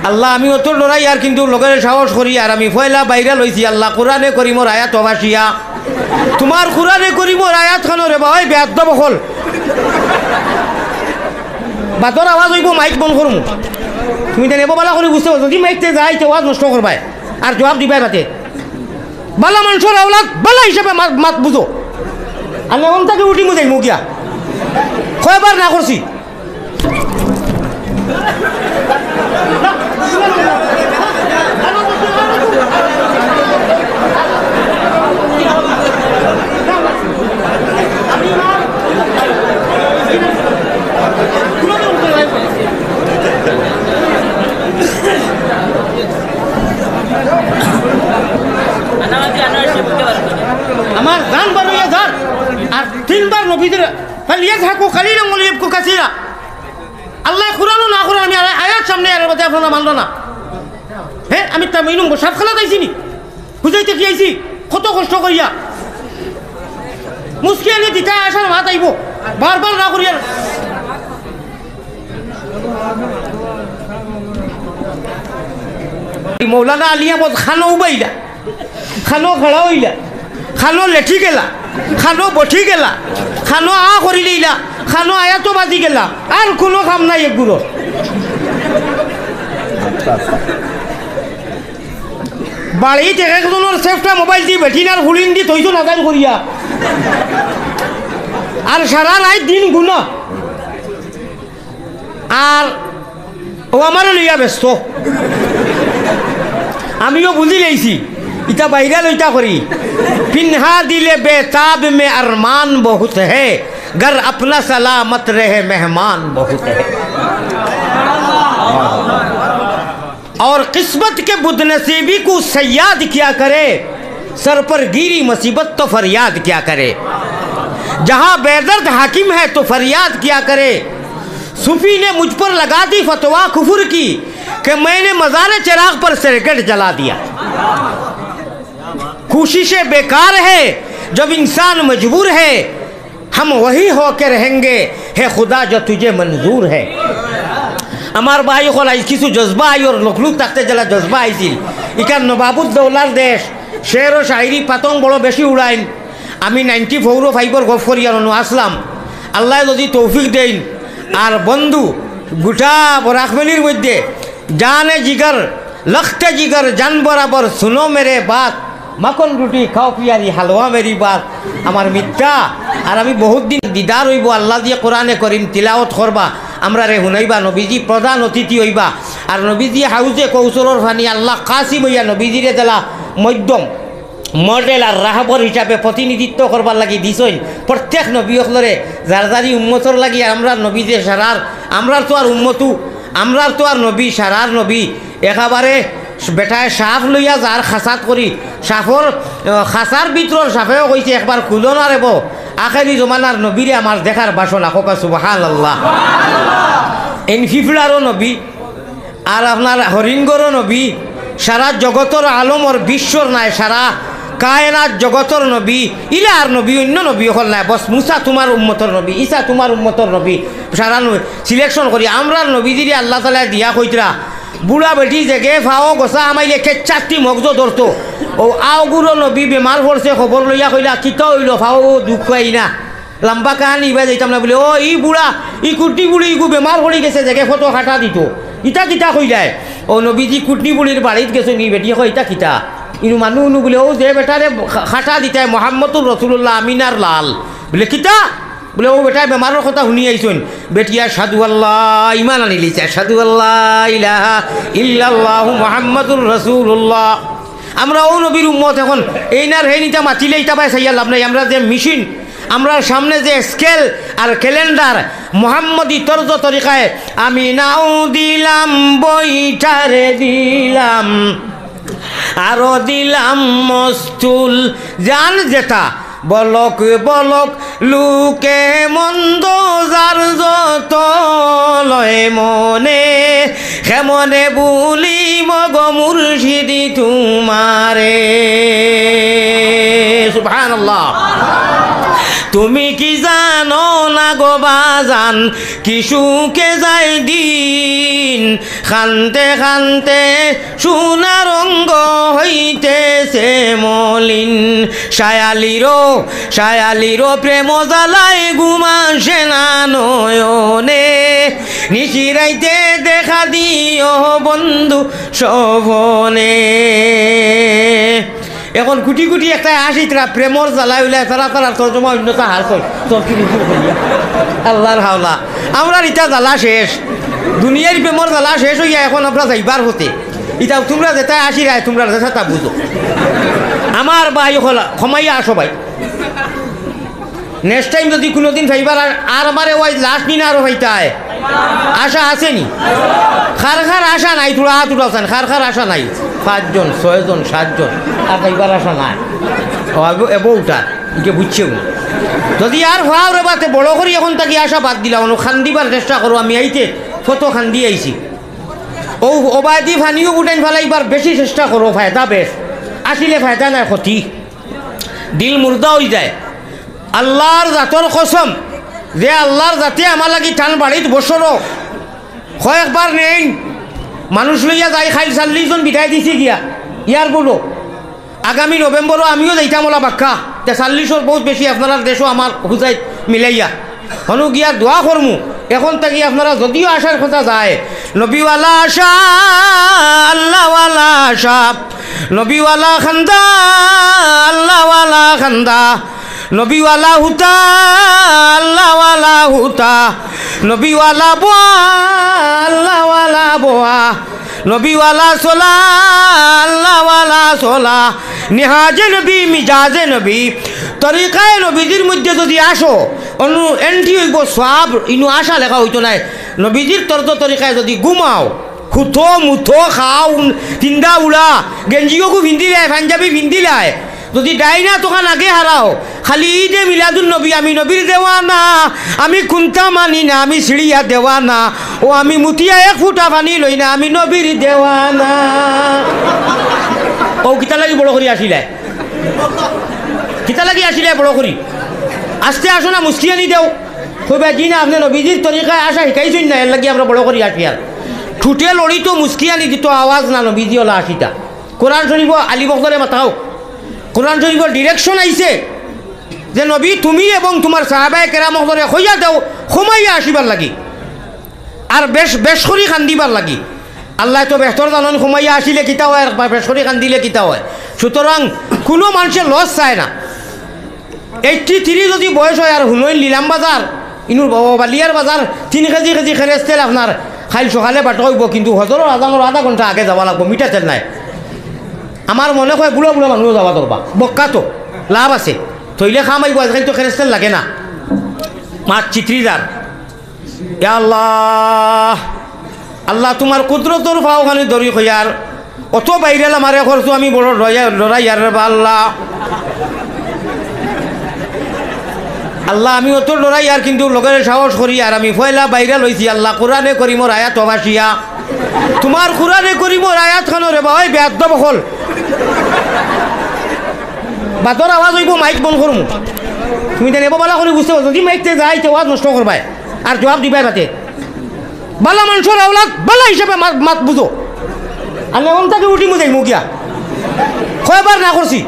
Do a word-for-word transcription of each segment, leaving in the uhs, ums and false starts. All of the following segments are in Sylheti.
আল্লাহ, আমি অত ডরাই আর কিন্তু লগরে সাহস করি, আর আমি পয়লা বাইরা লইছি আল্লাহ, কোরআনে করিমর আয়াত অবাসিয়া। তুমার কোরআনে করিমর আয়াত খানো রে বা, ওই বেয়াদ্দব অকল। বাতর আওয়াজ অইবো, মাইক বন্ধ করমু। তুমি তো নেবো বালা করি বুঝতে পারছো, যদি মাইক তে যাই, তে আওয়াজ নষ্ট করবায়। আর জবাব দিবায় বাতে। বালা মানষর আওলাদ, বালা হিসাবে মাত, মাত বুঝো। আর না অন থাকি উঠিমু যাইমু গিয়া। কয়বার না করছি। আমার জান বার অইয়া যার, আর তিনবার নবীদের, "ফালিয়াদহাকু কালিলান ওয়ালিয়াবকু কাসীরা।" আল্লায় কোরআনও না করেন, আমি আয়া-, আয়াত সামনে আর বাদে আপনারা মানলো না। হে, আমি তামিনুম সাফ খেলা দিছি নি? বুঝাইতে কি আইছি? কত কষ্ট করিয়া। মুশকিল আলী দিতা আসার মাত আইবো। বারবার না করিয়া। মৌলানা আলী আহমদ খানো উবাইলা, খানো খাড়া অইলা, খানো লেঠি গেলা, খানো বঠি গেলা, খানো আ করি লইলা, খানো আয়াতো বাজি গেলা, আর কুনু কাম নাই এগুলো। বাড়িত এক একজনর সেফটা মোবাইল দি বেটিনার ফুলিন দি থইছো নাজাইর করিয়া। আর সারা রাইত দিন গুনা। আর ও আমারে লইয়া ব্যস্ত। আমিও বুঝি লইছি, ইতা বাইরা লইতা করি। পিনহা দিলে বেতাব মে আরমান বহুত হে, গর আপনা সালামত রহে মেহমান বহুত হে। और किस्मत के बदनसीबी को सयाद क्या करे, सर पर गिरी मुसीबत तो फरियाद क्या करे। जहां बेदर्द हाकिम है तो फरियाद क्या करे। सूफी ने मुझ पर लगा दी फतवा कुफर की कि मैंने मज़ार चिराग पर सिरकट जला दिया। कोशिशें बेकार है जब इंसान मजबूर है, हम वही होके रहेंगे, हे खुदा जो तुझे मंजूर है। আমার ভাই অকল, আইজ কিছু জজবা আইওর, লোকলুক থাকতে জেলা জজবা আইছিল। ইকার নবাবুদ্দৌলার দেশ, শের ও শায়রি পাতং বড় বেশি উড়াইন। আমি নাইনটি ফোর ও ফাইভর গফ করিয়ার অনু আসলাম। আল্লায় যদি তৌফিক দেইন, আর বন্ধু, গোটা বরাকভ্যালির মধ্যে জানে জিগর, লখতে জিগর, জান বরাবর, সুনো মেরে বাত, মাখন রুটি খাও পিয়ারি, হালুয়া মেরি বাত। আমার মিথ্যা, আর আমি বহুত দিন দিদার অইবো, আল্লায় দিয়া কোরআনে করিম তিলাওত করবা, আমরারে হুনাইবা, নবীজি প্রধান অতিথি অইবা, আর নবীজি হাউজে কৌসরর পানি আল্লায় কাসিম অইয়া নবীজিরে দেলা মধ্যম মডেল আর রাহবর হিসাবে প্রতিনিধিত্ব করবার লাগি দিছইন। প্রত্যেক নবী অকলরে যার যারি উম্মতর লাগি, আর আমরার নবী যে সারার, আমরার তো আর উম্মতু, আমরার তো আর নবী সারার নবী। একেবারে বেটায় সাফ লইয়া যার খাসাত করি, সাফর, আহ, খাসার ভিতরর সাফেও কইছে, "একবার খুলো না রে বো, আখেরি জমানার নবীরে আমার দেখার বাসনা।" কউক্কা সুবহানাল্লাহ। এইন ফিফড়ারও নবী, আর আপনার হরিণগরও নবী, সারা জগতর আলমর বিশ্বর নায়, সারা কায়নাত জগতর নবী, ইলা আর নবী, অইন্য নবী অকল নায়। বস মুসা তুমার উম্মতর নবী, ঈসা তুমার উম্মতর নবী, সারা নবী selection করি। আমরার নবীজিরে আল্লাহ তাআলায় দিয়া কইতরা, বুড়া বেটি যেগে ফাও গসা হামাইলে কেচ্চাত্তি মগজো ধরতো। অউ আওগুরো নবী বেমার পড়ছে, খবর লইয়া কইলা, "কিতা অইলো ফাও দুখ পাই না?" লম্বা কাহানি ইবায় যাইতাম না। বুলে, "ও, ই বুড়া, ই কুটি বুড়ি, ইগু বেমার পড়ি গেছে, যেগে ফটো খাটা দিতো।" ইতা কিতা কইলায়? অউ নবীজি কুটনি বুড়ির বাড়িত গেছইন, ই বেটিয়ে কয়, "ইতা কিতা?" ইনু মানু উনু বুলে, "অউ যে বেটারে খা-, খাটা দিতায়, মোহাম্মদুর রসুলুল্লাহ, আমিনার লাল।" বুলে, "কিতা?" বুলে, "অউ বেটায় বেমারর কথা হুনি আইছইন।" বেটিয়ে আশহাদু আল্লা, ইমান আনিলিছে, "আশহাদু আল্লা ইলাহা ইল্লাল্লাহু মুহাম্মাদুর রাসূলুল্লাহ।" আমরা অউ নবীর উম্মত, এখন এইন আর হেইন ইতা মাতিলে ইতা বায় চাইয়া লাভ নাই। আমরা যে মেশিন, আমরার সামনে যে স্কেল আর ক্যালেন্ডার, মোহাম্মদী তর্জ তরিকায় আমি নাও দিলাম, বৈঠারে দিলাম, আরো দিলাম মস্তুল, জান যেতা বলক বলক, লোকে মন্দ যার যত লয় মনে, কেমনে বুলি মগ মুর্শিদি তোমার আরে, সুবহানাল্লাহ। তুমি কি জানো না গো বাজান, কি সুখে যায় দিন, কানতে কানতে সোনার অঙ্গ হইতেছে মলিন। সায়ালিরো, সায়ালিরো প্রেম জ্বালায় ঘুম আসে না নয়নে, নিশি রাইতে দেখা দিও বন্ধু স্বপনে। এখন কুটি কুটি একটা আশিকরা প্রেমর জ্বালায় উলায় তারা তারা তর্জমা অন্যতা হার কই। তোর কি বুঝি করিয়া? আল্লাহর হাওলা। আমরার ইতা জ্বালা শেষ। দুনিয়ার প্রেমর জ্বালা শেষ হইয়া এখন আমরা যাইবার হতে। ইতা তোমরা যেটা আশিরায়, তোমরা যেটা তা বুঝো। আমার ভাই হলা, ক্ষমাইয়া আসো ভাই। Next time যদি কোনোদিন পাইবার আর, আর আমারে ওই লাশ নিনা আরো পাইতায়। আশা আছে নি? কার কার আশা নাই, থুড়া হাত উঠাওছেন, কার কার আশা নাই? পাঁচজন, ছয়জন, সাতজন, আর পাইবার আশা নাই। ও, এবো, এবো উঠার, ইকে বুঝছে উনি। যদি আর পাও রে বাতে বড় করি এখন থাকি আশা বাদ দিলাম, অনু কান্দিবার চেষ্টা করো, আমি আইতে কত কান্দি আইছি। ও, ওবায়দি পানিও উঠাইন ফালাইবার বেশি চেষ্টা করো, ফায়দা বেশ। আসিলে ফায়দা নাই, ক্ষতি। দিল মুর্দা হই যায়। আল্লাহর জাতর কসম, যে আল্লাহর জাতে আমার লাগি টান বাড়িত বছরও কয়েকবার নেইন, মানুষ লইয়া যাই খাইল, চল্লিশ জন বিদায় দিছি গিয়া এয়ারপোর্টও। আগামী নভেম্বরও আমিও যাইতাম ওলা বাক্কা, তে চল্লিশর বহুত বেশি আপনারার দেশও আমার হুজাইত মিলাইয়া। হনু গিয়া দোয়া করমু, এখন থাকি আপনারা যদিও আশার কথা যায়, নবীওয়ালা আশা, আল্লাহওয়ালা আশা, নবীওয়ালা খান্দা, আল্লাহওয়ালা খান্দা, নবীওয়ালা হুতা, আল্লাহওয়ালা হুতা, নবীওয়ালা বোয়া, আল্লাহওয়ালা বোয়া, নবীওয়ালা চলা, আল্লাহওয়ালা চলা, নিহাজে নবী, মিজাজে নবী, তরিকায় নবীজির মধ্যে যদি আসো, অনু এন্ট্রি হইব সওয়াব, ইনু আশা লেখা হইতো নায়। নবীজির তর্জ তরিকায় যদি ঘুমাও, হুতো, মুতো, খাও, তিন্দা উড়া, গেঞ্জিও গু ফিন্দিলায়, পাঞ্জাবি ফিন্দিলায়, যদি ডাইনা তখন আগে হারাও, খালি ঈদে মিলাদুন নবী, আমি নবীর দেওয়ানা, আমি কুন্তা মানি না, আমি সিঁড়িয়া দেওয়ানা, ও আমি মুতিয়া এক ফুটা পানি লই না, আমি নবীর দেওয়ানা। ও কিতা লাগি বড় করি আসিলায়? কিতা লাগি আসিলায় বড় করি? আস্তে আসো না, মুস্কিয়ানি দেও। কইবা, "জি না, আপনি নবীজির তরিকায় আশা শিখাইছইন না, এর লাগি আমরা বড় করি আসি আর।" ঠুটে লড়ি তো মুস্কিয়ানি দিত, আওয়াজ না নবীজি ওলা আসিতা। কোরআন শরীফ আলী বকদরে মাতাও। কোরআন শরীফর direction আইছে যে, "নবী, তুমি এবং তোমার সাহাবায়ে কেরাম অকলরে কইয়া দেও, ক্ষমাইয়া আসিবার লাগি।" আর বেশ, বেশ করি কান্দিবার লাগি। আল্লায় তো বেহতর জানইন, ক্ষমাইয়া আসিলে কিতা হয়, আর বেশ করি কান্দিলে কিতা হয়। সুতরাং কুনু মানষে loss চায় না। Eighty three যদি বয়স হয় আর হুনইন নিলাম বাজার, ইনুর বাবা বালিয়ার বাজার, তিন কেজি কেজি খেরেস্তেল আপনার খাইল সকালে বাটা অইব, কিন্তু হজরর আজানর আধা ঘন্টা আগে যাওয়া লাগবো, মিঠা তেল নাই। আমার মনে হয় বুড়া বুড়া মানুষও যাওয়া দরবা, বক্কা তো লাভ আছে, তইলে কাম আইব, আজকাল তো খেরেস্তেল লাগে না। মাছ চিত্রি যার ইয়া আল্লাহ, আল্লাহ, তুমার কুদরতর পাও খানি ধরি কইয়ার, অত বাইরাল আমারে করছো, আমি বড় ডরাইয়ার, ডরাইয়ার রে বা আল্লাহ। আল্লাহ, আমি অত ডরাইয়ার, কিন্তু লগের সাহস করিয়ার, আমি পয়লা বাইরাল অইছি, আল্লাহ, কোরআনে করিমর আয়াত অবাসিয়া। তুমার কোরআনে করিমর আয়াত খানো রে বা, ওই বেয়াদ্দব অকল। বাদর আওয়াজ অইব, মাইক বন্ধ করমু। তুমি জানি এবো বালা করি বুঝতে পারছো, যদি মাইক তে যাই, তে আওয়াজ নষ্ট করবায়। আর জবাব দিবায় বাদে। বালা মানষর আওলাদ, বালা হিসাবে মাত, মাত বুঝো। আর না, অন থাকি উঠি মুজাই মুগিয়া। কয়বার না করছি?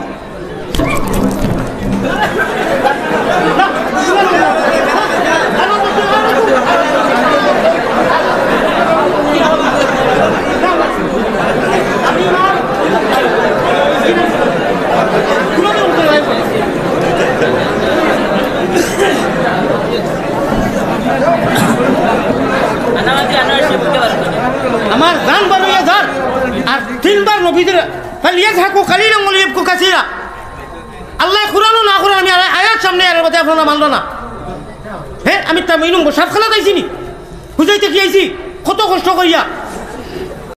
আমার জান বার অইয়া যার, আর তিনবার নবীজির, "ফালইয়াদহাকু কালিলান ওয়ালিয়াবকু কাসীরা।" আল্লায় কোরআনও না করের, আমি আয়া-, আয়াত সামনে আর বাদে আপনারা মানলা না। হে, আমি তামিনুম সাতখানা যাইছি নি? বুঝাইতে কি আইছি? কত কষ্ট করিয়া।